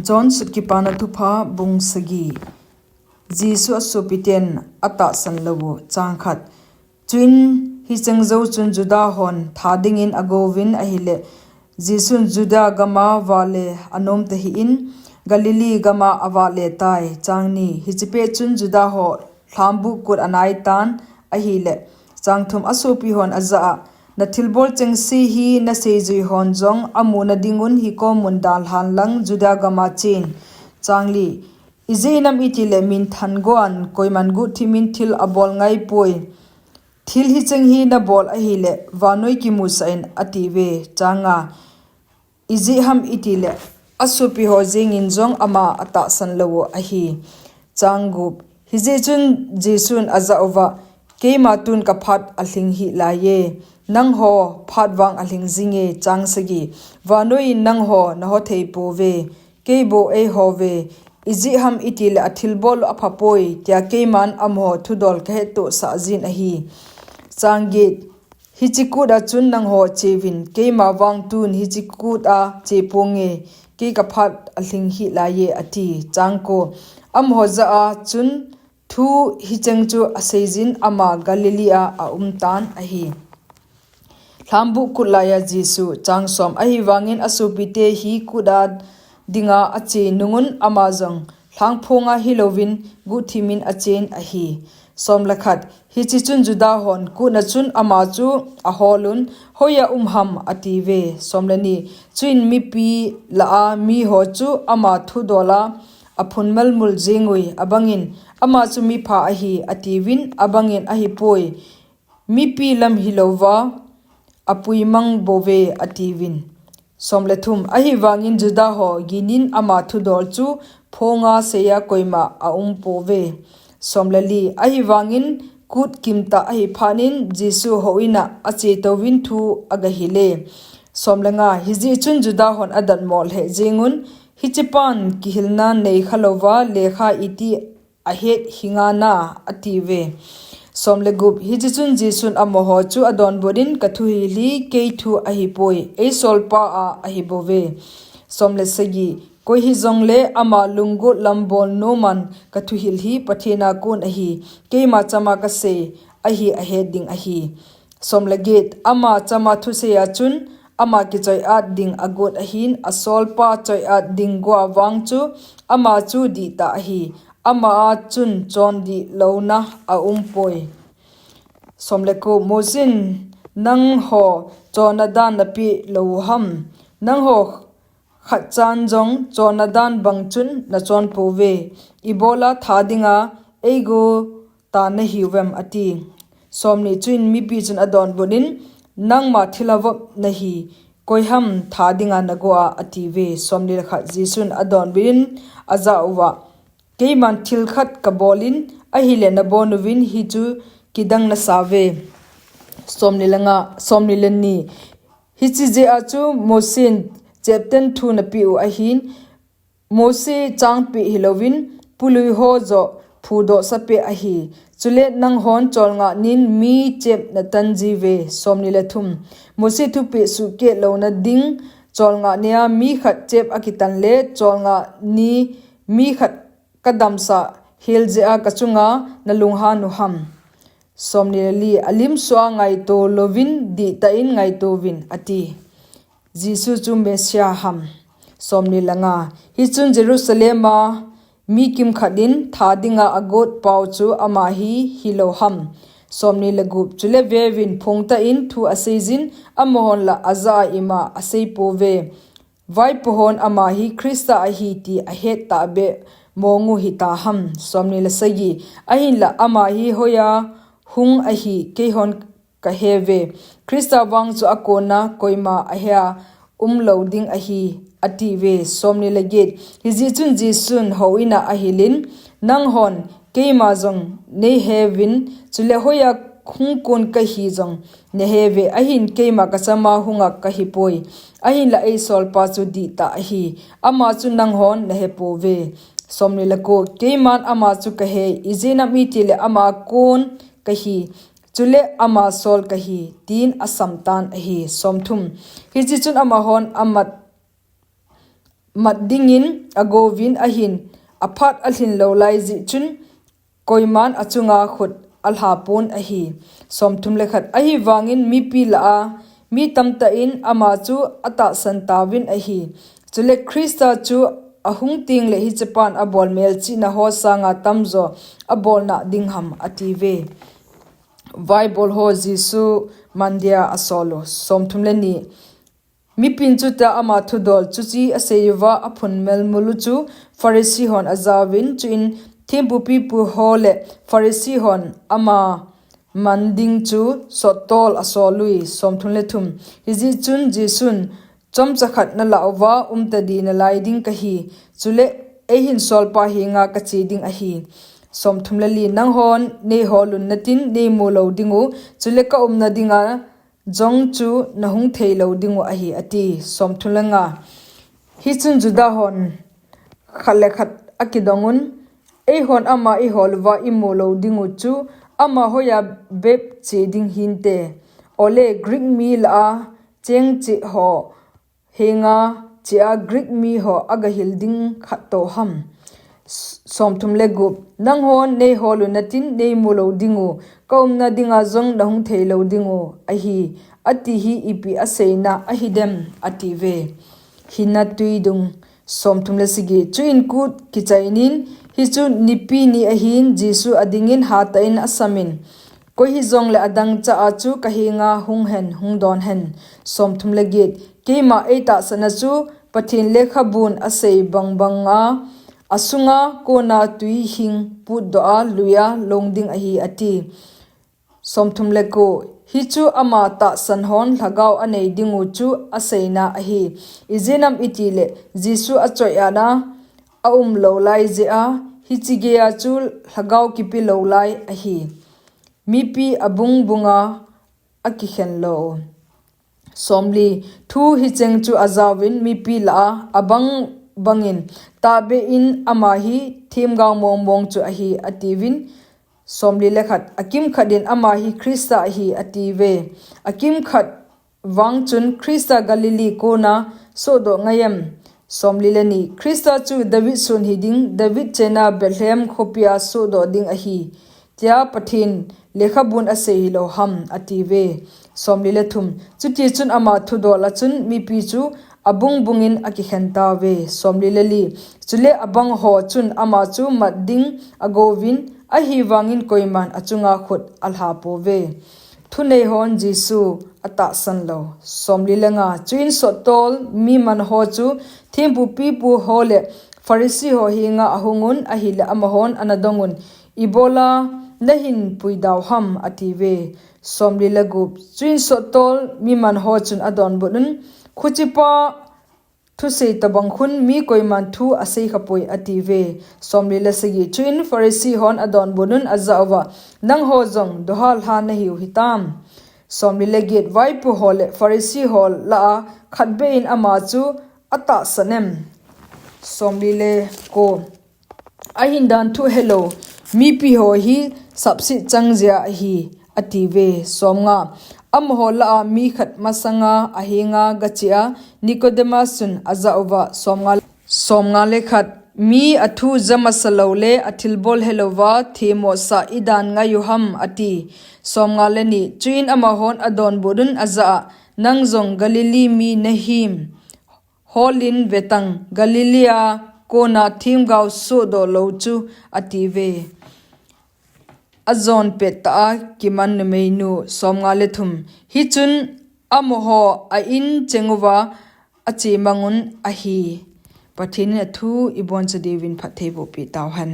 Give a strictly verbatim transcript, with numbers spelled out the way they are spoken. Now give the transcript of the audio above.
John Sut Kipana Thupha, bung sagi. Jesu asopiten atahsan lou u. Chang khat. Chuin hicheng jou chun Juda hon tha dingin agouvin ahile, Jesun Juda gama vale anom tahih in, Galilee gama avale tai. Chang ni. Hiche pet chun Juda ho lhambuh kut anai tan ahile, chang thum, asopi hon ajah a, na thilbol chengse hi naseijui hon jong amu nadingun hikomun dalhan lang Juda gama chen. Chang li. Ijeh inem itile minthan goan koiman guhthimin thil abol ngaipoi. Thil hicheng hi nabol ahile vannoi kimusah in, atiuve. Chang nga. Ijeh ham itile asopi ho jengin jong ama atahsan lou u ahi. Chang gup. Hijeh chun Jesun ajah uva, keima tun kaphat alhing hih laiye, nangho phat vang alhing jinge. Chang sagi. Vannoi in nangho naho thei pouve, kei bou eihouve. Ijeh ham itile athilbol u aphapoi tia keiman amaho thudol kahettohsah jin ahi. Chang get. Hiche kut a chun nangho cheuvin, keima vang tun hiche kut a che ponge, kei kaphat alhing hih laiye, ati. Chang ko. Amaho jah a chun thu hicheng chu aseijin ama Galilee a aumtan ahi. Lhambuh kut laiya Jesu. Chang som. Ahivangin asopite hi kut a dinga ache nungun ama jong lhangphonga hilouvin guhthimin achen ahi. Som le khat. Hiche chun Juda hon kut a chun ama chu aholun, hoiya um ham, atiuve. Som le ni. Chuin mipi lah a miho chu ama thudol a aphun melmul jengui, abangin, ama chu mipha ahi, atiuvin, abangin, ahipoi, mipi lam hilouva apuimang bouve, atiuvin. Som le thum. Ahivangin Juda ho ginin ama thudol chu phonga seiya koima aumpouve. Som le li. Ahivangin kut kimtah ahiphatnin Jesu houin a achetouvin thu agahile. Som le nga. Hijeh chun Juda hon adatmo lheh jengun, hichepan kihilna neikha louva lekha iti ahet hinga na, atiuve. Som le gup. Hiche chun Jesun amaho chu adonbut in, kathuhil hi kei thu ahipoi, eisolpa a ahibouve. Som le sagi. Koi hijongle ama lunggot lam bol noman kathuhil hi Pathen a kon ahi, keima chama kasei ahi ahet ding ahi. Som le get. Ama chama thusei a chun ama kichoiat ding agot ahin, asolpa choiat ding goa vang chu ama chu dihtah ahi, ama a chun chondih louna aumpoi. Som le ko. Mosen nangho chonna dan napeh lou u ham? Nangho khatchan jong chonna dan bang chun nachon pouve. Ibola tha dinga eigo ta nahiuvem, ati. Som ni. Chuin mipi chun adonbut in, nangma thilha vop nahi, koiham tha dinga nagoa, atiuve. Som ni le khat. Jesun adonbut in ajah uva, keiman thil khat kabolin, ahile nabonuvin hichu kidang nasauve. Som ni le nga. Som ni le ni. Hiche jeh a chu Mosen chepten thu napeh u ahin, Mose changpeh hilouvin, pului ho joh phudohsa peh ahi. Chule nanghon cholngah nin mi chep natan jiuve. Som ni le thum. Mose thupeh suhkeh louna ding cholngah nia mi khat chep akitan le, cholngah ni mi khat kadamsah hel jeh a kachunga nalunghan u ham? Som ni le li. Alim sua ngaito louvin dihtah in ngaitouvin, ati. Jesu chu Messiah ham? Som ni le nga. Hichun Jerusalem a mi kimkhat in tha dinga agot pau chu ama hi hilou ham? Som ni le gup. Chule veuvin, phongtah in thu aseijin, amahon la ajah a ima asei pouve. Vaipo hon ama hi Christa ahi ti ahet tahbeh mong u hita ham? Som ni le sagi. Ahinla ama hi hoiya hung ahi, keihon kaheuve. Christa vang chu akona koima ahea umlou ding ahi, atiuve. Som ni le get. Hijeh chun Jesun houin a ahilin, nanghon keima jong neiheuvin, chule hoiya hung kon kahi jong naheuve, ahin keima kachama hunga kahipoi. Ahinla eisolpa chu dihtah ahi, ama chu nanghon nahepouve. Som ni le ko. Keiman ama chu kahei, ijeh inem itile ama kon kahi, chule ama sol kahi, tin asamtan ahi. Som thum. Hiche chun amahon amat mat dingin agouvin ahin, aphat alhin lou lai jeh chun koiman achunga khut alhapon ahi. Somthum le khat. Ahivangin mipi lah a mi tamtah in ama chu atahsan tauvin ahi. Chule Christa chu ahung tengle hichepan abol melchihna ho sanga tamjo abolna ding ham, atiuve. Vaibol ho Jesu mandia asolu. Somthum le ni. Mipin chutia ama thudol chuche aseiyuva aphun melmulu chu Pharisee hon ajauvin, chuin thempu pipu ho le Pharisee hon ama man ding chu sottol asolui. Somthum le thum. Hijeh chun Jesun, chomcha khat nalah uva umta di nalai ding kahi, chule eihin solpa henga kache ding ahi. Somthum le li. Nanghon neiholun natin neimu lou dingu, chule kaumna dinga jong chu nahung thei lou dingu ahi, ati. Somthum le nga. Hichun Juda hon khat le khat akidongun, eihon ama iholuva imu lou dingu chu, ama hoiya bep che ding hinte. Ole Greek mi lah a cheng cheh ho henga chea Greek mi ho agahil ding khat toh ham. Somthum le gup. Nanghon neiholun natin neimu lou dingu, kaumna dinga jong nahung thei lou dingu ahi, ati hi ipi aseina ahidem, atiuve. Hinna tuidung. Somthum le sagi. Chuin kut kichainin, hichu nipi ni ahin, Jesu adingin hatah in asamin, koi hijongle adangcha a chu kahenga hung hen, hung don hen. Somthum le get. Keima eitahsan a chu Pathen lekhabun asei bangbanga, asunga kona twi hing putdoh a luia long ding ahi, ati. Somthum le ko. Hichu ama tahsan hon lhagao anei dingu chu aseina ahi. Ijeh inem itile Jesu achoiatna aum lou lai jeh a, hiche geiya chu lhagao kipe lou lai ahi. Mipi abung bunga akikhen lou. Somli. Thu hicheng chu ajauvin mipi lah a abang bangin, tahbeh in ama hi themgao mongmong chu ahi, atiuvin. Somli le khat. Akimkhat in ama hi Christa ahi, atiuve. Akimkhat vang chun Christa Galilee kona sohdoh ngai em? Somli le ni. Christa chu David son hiding, David chena Bethlehem khopia sohdoh ding ahi, tia Pathen lekhabun asei hilou ham, atiuve. Somli le thum. Chutichun ama thudol a chun mipi chu abung bungin akikhen tauve. Somli le li. Chule abang ho chun ama chu mat ding agouvin, ahivangin koiman achunga khut alhapouve. Thunei hon Jesu atahsan lou. Somli le nga. Chuin sottol mi man ho chu thempu pipu ho le Pharisee ho henga ahungun, ahile amahon anadongun, ibola nahin puidau ham, atiuve. Somli le gup. Chuin sottol mi man ho chun adonbutnun, khuchipa thusei tobang khun mi koiman thu asei khapoi, atiuve. Somli le sagi. Chuin Pharisee hon adonbutnun ajah uva, nangho jong dohal ha nahiu hitam? Somli le get. Vaipo ho le Pharisee ho lah a khatbeh in ama chu atahsan em? Somli le ko. Ahin danthu helou mipi ho hi sapset chang jeh ahi, atiuve. Somnga. Amaho lah a mi khat masanga ahenga gache a, Nicodemus chun ajah uva, somnga, somnga le khat. Mi athu ja masa loule athilbol helouva themmo sah idan ngaiu ham, ati. Somnga le ni. Chuin amahon adonbutnun ajah a, nang jong Galilee mi nahim? Holin vetang, Galilee a kona themgao sohdoh lou chu, atiuve. Ajon pettah a kiman numeinu. Somnga le thum. Hichun amaho a in cheng uva achemangun ahi. Pathen in athu iboncha diuvin phatthei bohpeh tauhen.